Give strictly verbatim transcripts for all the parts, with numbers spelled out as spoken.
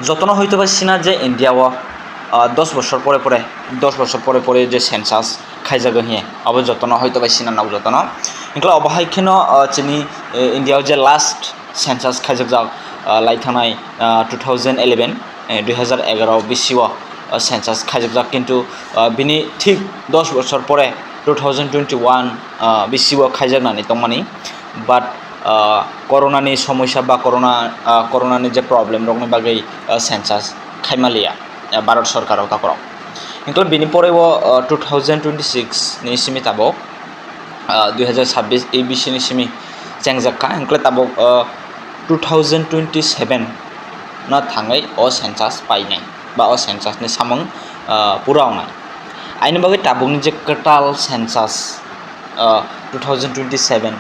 Jotono hoito bai sina je India o, ah, dos bosor pore pore, dos bosor pore pore je census khaijago hiye, abo jotono hoito bai sina nang jotono. Hingkhe obo hai kheno, ah, chini, eh, India o je last census khaijakjak, ah, lai thangnai, ah, two thousand eleven, eh, dui hazar egaro bisi o, ah, census khaijakjak, kintu, ah, bini thik dos bosor pore two thousand twenty one, ah, bisi o khaijaknani tongmani, but, ah, corona ni somosya ba corona, ah, corona ni je problem rokni bagwi, ah, census khaimaliya, ah, Bharat sorkar o takhorok. Hingkhe bini pore o, ah, two thousand twenty six ni simi tabok, ah, dui hazar sabbish A B C ni simi chengjak kha, hingkhe tabok, ah, two thousand twenty seven no thangwi o census painai ba o census ni samung, ah, pura wngnai. Aini bagwi tabukni je kwtal census, ah, two thousand twenty seven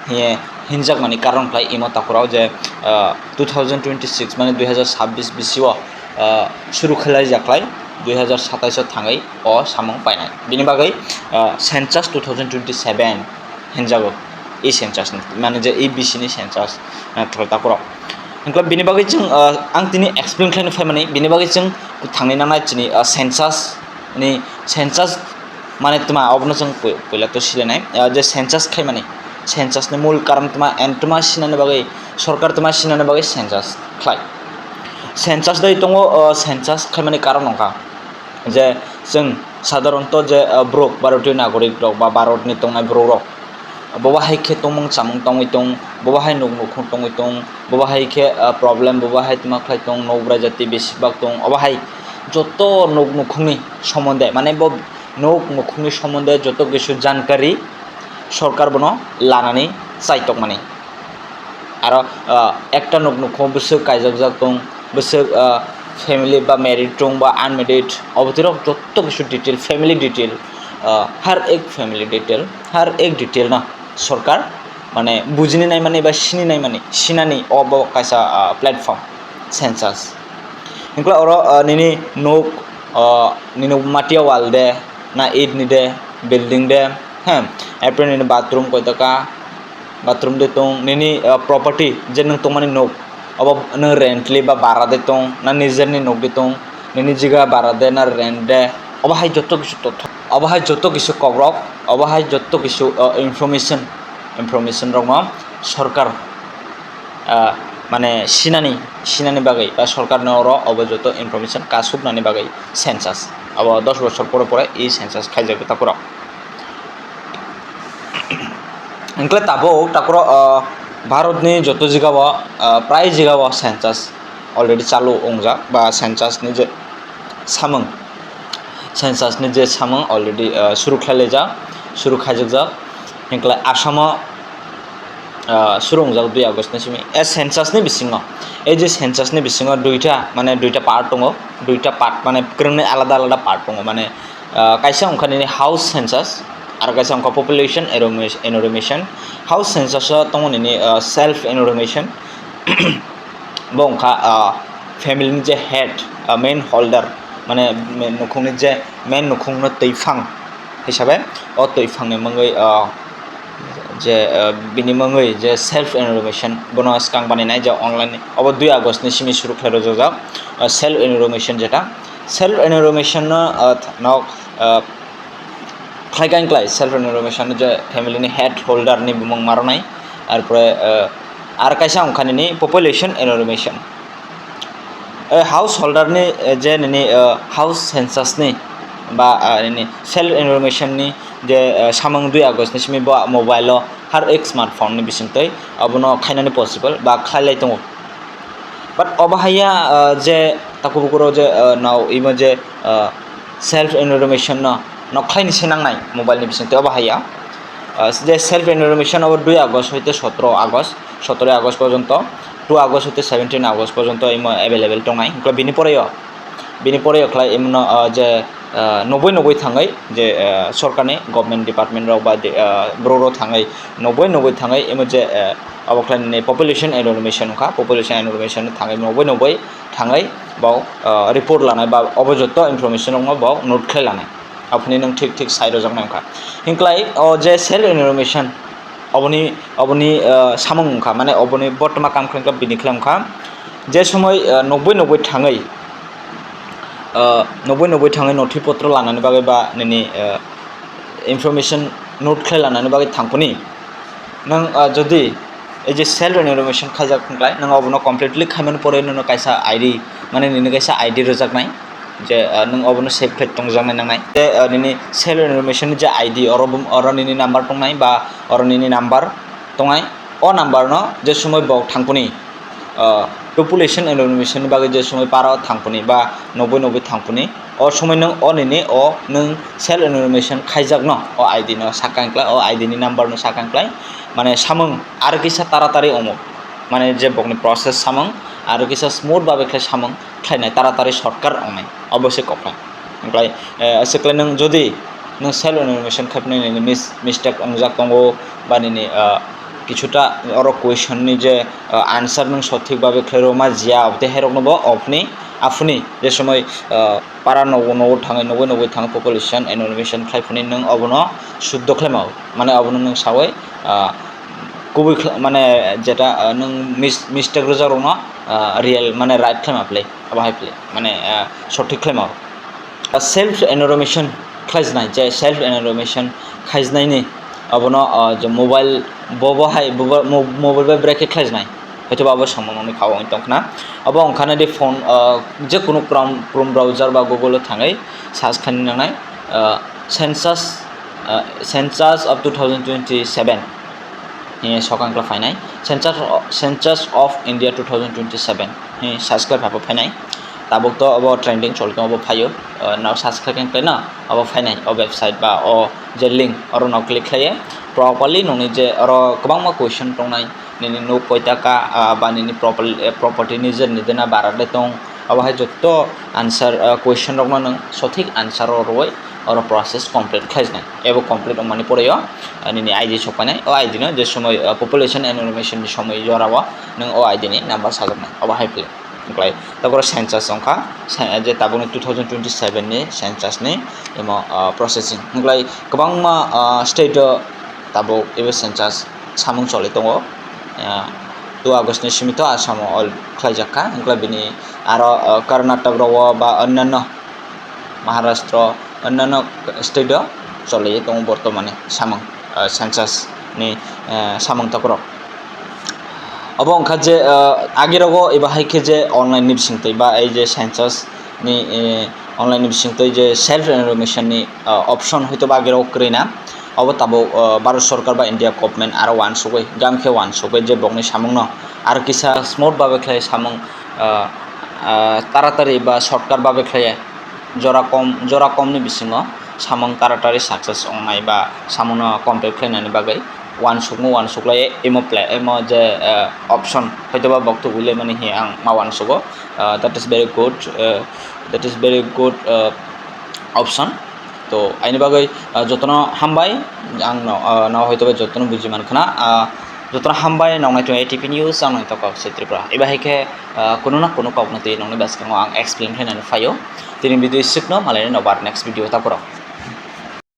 hiye hinjakmani karon khlai imo takhorok je, ah, two thousand twenty six mane dui hazar sabbish bisi o, ah, suru khlai jakhlai dui hazar satais o thangwi o samung painai. Bini bagwi, ah, census two thousand twenty seven hinjago, e census ni, mane je A B C ni census, ah, thwla takhorok. Hingkhe bini bagwi chwng, ah, ang tini explain khlaina phaimani, bini bagwi chwng thangni nangnai chini, ah, census ni, census mane tma, obono chwng pui-, puila to silainai, ah, je census khaimani, census ni mul karon tma, and tma sinani bagwi, sorkar tma sinani bagwi census khlai. Census dai tongo, ah, census khaimani karon wngkha. Je chwng sadharonto je, ah, borok, Bharatiyo nagorik rok ba Bharat ni tongnai borok rok, bobo hai khe tongmung chamung tongwi tong, bobo hai nuk nukhung tongwi tong, bobo hai khe, ah, problem, bobo hai tma khlai tong, nok bwrai jati besi bak tong, obo hai joto nuk nukhungni somonde, mane bo nok nukhungni somonde joto kisu jankari sorkar bono lanani chai tongmani. Aro, ah, ekta nok nukhung bwswk kaijakjak tong, bwswk, ah, family ba married tong ba unmarried, obo twirok joto kisu detail, family detail, ah, har ek family detail, har ek detail no sorkar mane bujini naimani ba sini naimani, sinani obo kaisa, ah, platform census. Hingkhe oro, ah, nini nok, ah, nini matia wall de, na it ni de, building de, he, apre nini bathroom koi taka, bathroom de tong, nini, ah, property je nwng tongmani nok, obo nwng rent li ba bara de tong, na nijer ni nok de tong, nini jiga bara de na rent de, obo hai joto kisu totho, obo hai joto kisu kokrok, obo hai joto kisu, ah, information, information rok no sorkar, ah, mane sinani, sinani bagwi ba sorkar no oro obo joto information kasubnani bagwi census, abo dos bosor pore pore e census khaijak takhorok. Hingkhe tabuk takhorok, ah, Bharat ni joto jigao, ah, prai jigao census already chalu wngjak ba census ni je samung, census ni je samung already, ah, suru khlai laijak, suru khaijakjak. Hingkhe Assam o, ah, suru wngjak dui August ni simi. E census ni bisingo, e je census ni bisingo duita, mane duita part tongo, duita part mane kwrwngni alada alada part tongo, mane, ah, kaisa wngkha nini house census, aro kaisa wngkha population enumeration. House census o tongo nini, ah, self enumeration. Bo wngkha, ah, family ni je head, ah, main holder, mane me-, nukhungni je main nukhungno twiphang hisabe, o twiphangni mungwi, ah, je, ah, bini mungwi je self enumeration, bono swkang baninai je online, obo dui August ni simi suru khlai rwjak, ah, self enumeration jeta. Self enumeration no, ah, th-, nok, ah, khlai kain klai self enumeration je family ni head holder ni bumung ma rwnai, arpore, eh, ar kaisa wngkha nini population enumeration. Eh, householder ni, eh, je nini, eh, house census ni ba, ah, nini self enumeration ni je, eh, samung dui August ni simi bo mobile o har ek smartphone ni bisingtwi abono khainani possible ba khlai lai tongo. But obo haiya, ah, je takhuk bukhuk rok je, ah, nao imo je, ah, self enumeration no, no khlai ni se nangnai mobile ni bising twi obo haiya. Ah, je self enumeration obo dui August hoite sotro August, sotro August porjonto, two August hoite seventeen August porjonto imo available tongnai. Hingke bini pore o, bini pore o khlai imo no, ah, je, ah, nogwi nogwi thangwi je, ah, sorkar ni government department rok ba de, ah, borok rok thangwi nogwi nogwi thangwi imo je, ah, Obo khlai nini population enumeration wngkha, population enumeration thangwi nogwi nogwi thangwi bo, ah, report lanai ba obo joto information rokno bo note khlai lanai. Aphani nwng thik thik sai rwjaknai wngkha. Hinklai o je self enumeration oboni, oboni, ah, samung wngkha, mane oboni bortoma kam khlai wngkha bini khlai wngkha. Je somoi, ah, nokboi nokboi thangwi, ah, nokboi nokboi thangwi nothipotro lanani bagwi ba nini, ah, information note khlai lanani bagwi thangkuni. Nwng, ah, jodi ei je self enumeration khaijak wngkhlai, nwng obono completely khaimani pore nono kaisa I D, mane nini kaisa I D rwjaknai, je, ah, nwng obono save khlai tongjaknai nangnai. Je, ah, nini self enumeration ni je I D, oro bo, oro nini number tongnai ba oro nini number tongnai, o number no je somoi bo thangkuni, ah, population enumeration ni bagwi je somoi para o thangkuni ba nokboi nokboi thangkuni, o somoi nwng o nini o nwng self enumeration khaijakno o I D no sakang khlai, o I D ni number no sakang khlai, mane samung aro kisa taratari omo, mane je bokni process samung aro kisa smooth babe khlai samung khlainai, taratari shortcut ongnai, obo se koknai. Wngkhlai, eh, aswk khlai nwng jodi nwng self enumeration khaipnai nini mis-, mistake wngjak tongo ba nini, ah, kisuta oro question ni je, ah, answer nwng sothik babe khlai rwma jiya, obotwi hairokno bo ophni aphuni je somoi, ah, para nogo nogo thangwi nogwi nogwi thangwi population enumeration khlai phuni nwng obono suddo khlai mao, mane obono nwng sawi, ah, kubui khlai mane jeta, ah, nwng mis-, mistake rwjak rokno, ah, real mane right khlai ma phlai, abo hai phlai mane, ah, sothik khlai mao. Ah, self enumeration khlaijnai, je self enumeration khaijnai ni obono, ah, je mobile bo, bo hai bo, bo mo-, mobile bai brekhe khlaijnai, hoito ba abo samung nokni kha o wng tongkhna. Abo wngkha nadi phone, ah, je kunu Chrome, Chrome browser ba Google o thangwi search khaina nangnai, ah, census, ah, census of two thousand twenty-seven. He sokang kla phainai census, census of India two thousand twenty-seven he search khlai phaibo phainai. Tabuk to obo trending choli tongo, obo phaio, ah, nao search khlai khe na obo phainai o website ba o je link oro no click khlaiye properly nokni je oro kwbangma question tongnai, nini nuk koita ka, ah, ba nini proper-, eh, property ni je nidena bara de tong, abo hai jotto answer, ah, question rokno nwng sothik answer o rwui oro process complete khlaijnai. Ebo complete wngmani pore o, ah, nini I D sokpainai. O I D no je somoi, ah, population enumeration ni somoi jora o nwng o I D ni number sajoknai. Obo hai phle wngkhlai. Taboro census wngkha, se-, je tabukni two thousand twenty-seven ni census ni emo, ah, processing. Wngkhlai kwbangma, ah, state o tabuk ebo census samung choli tongo. Ah, two August ni simi to Assam o all khlaijak kha. Wngkhlai bini aro, ah, Karnataka rok o ba onyanno Maharashtra, onyanno state o choli tongo bortomani samung, ah, census ni, ah, samung takhurok. Obo wngkha je, ah, agirogo eba hai khe je online ni bisingtwi ba ei je census ni, eh, online ni bisingtwi je self enumeration ni, ah, option hoito ba agirogo kwrwi na. Obo tabuk, ah, Bharat Sarkar ba India government aro uansugwi, gam khe uansugwi je bokni samungno aro kisa smooth babe khlai samung, ah, ah, taratari ba shortcut babe khlai jora kom, jora komni bisingo samung taratari success wngnai ba samungno complete khlainani bagwi uansukmung uansuk lai imo pla-, imo je, eh, option hoitoba bok tubui laimani hiya ang ma uansugo. Ah, that is very good, eh, that is very good, eh, option. To aini bagwi, ah, jotono hambai, ang no, ah, no hoitoba jotono buji mankha na, ah, jotono hambai nong nai tong A T P news, ang nai toko se Tripura. Eba hai khe, ah, kunu na kunu kokno twi nongni bwskango ang explain khlainani phaio. Tini video isukno malai no bar next video ta borok.